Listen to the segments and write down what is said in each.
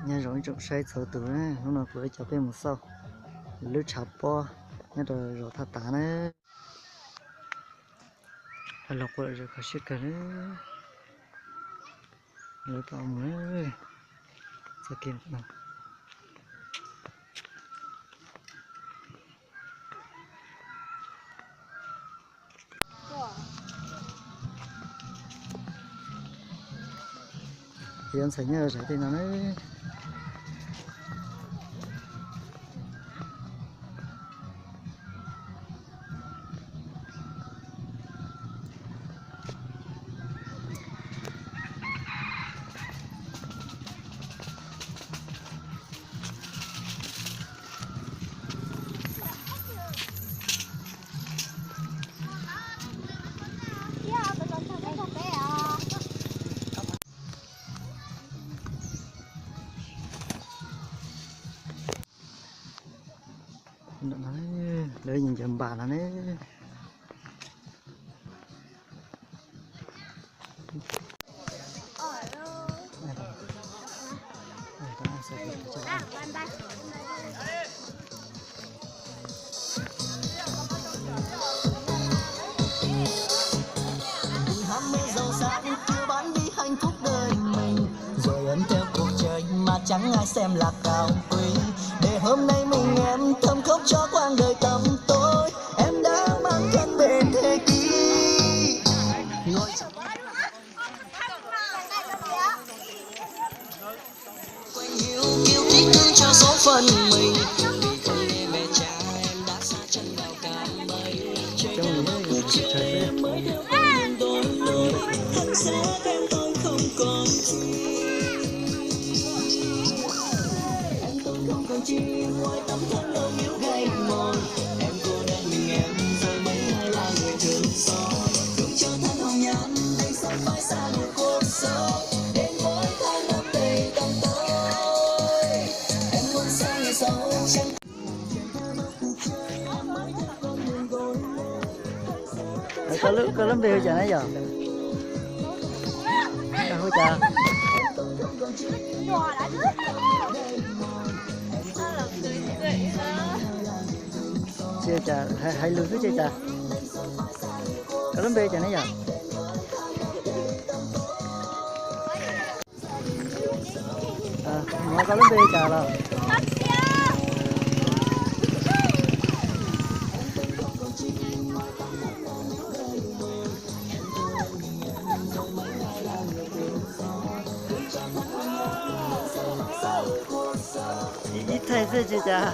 Nyob zoo ib tsoom saib txhua tus, hnub no kuv yuav coj peb mus xauj lub tshav pob nyob rau zos Thaj Tav na. Los quaj kho siab kawg li. Lawv tau mus txoj kev no. Yuav ntxhais nyob zam tej no na. Lawv ncaws npam no ne. Hãy bấm đi hạnh phúc đời mình, rồi ấn theo cuộc chơi mà chẳng ai xem là cao quý. Để hôm nay mình em thơm khóc cho quãng đời tăm tối, em đã mang thân bên thế kỷ. Quên hiu kiêu ký cưng cho số phận mình. Vì không nghe mẹ cha em đã xa chân vào cạm bẫy. Trời ơi, trời ơi. Em mới theo con đường đôi lối, thân xác em thôi không còn gì. Em thôi không còn chi ngoài tấm thân lòng yêu gay mòn. Em cô đơn mình em rồi mấy ai là người thương xót. Thương cho thân hồng nhan, anh sắp phải xa lìa cuộc sống. Đến với thang năm đầy tăm tối. Em muốn xa người xấu, chẳng Koj lub, koj lub npe hu cas na yom? Koj hu cas? Tsis cas, hais, hais lus xwb tsis cas. Koj lub npe cas na yom? Muab koj lub npe cas los? Ib thaij xwb tsis cas.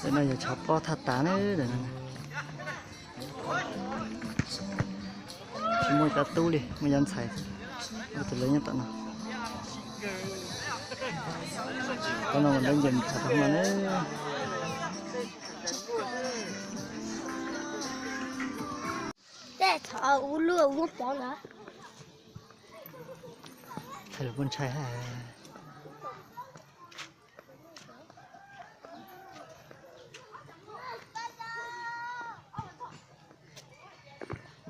Ntawm no yog tshav pob Thaj Tav ne. Tsis muaj cov tub li, muaj cov ntxhais. Tus lawv nyob tom no. Tom no mas lawv ncaws tshav pob no ne. Tej thaum ub luaj muab pov lawm. Thaij lus pub ntshai.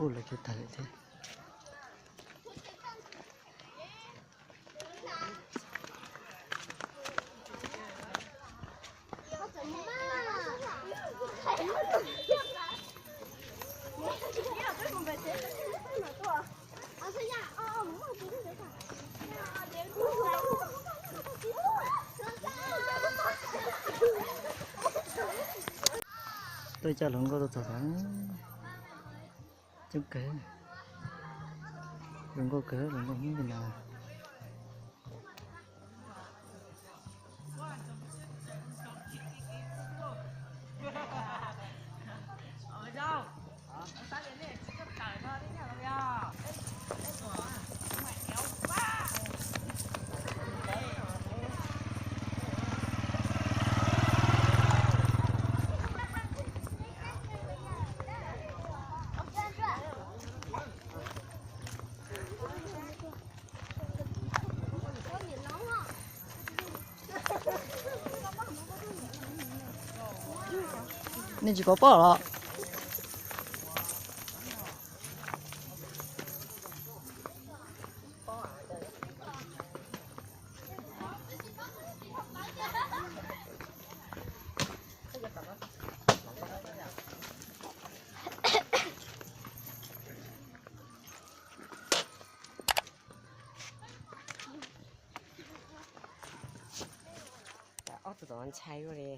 Ub, lawv cov tag lawm thiab. Tuaj coj hluas nkauj tuaj txog tod coob kawg. Zoo nkauj kawg, zoo nkauj heev li na. Nej tsis paub pom los? Ob tug tom ntshai ua li.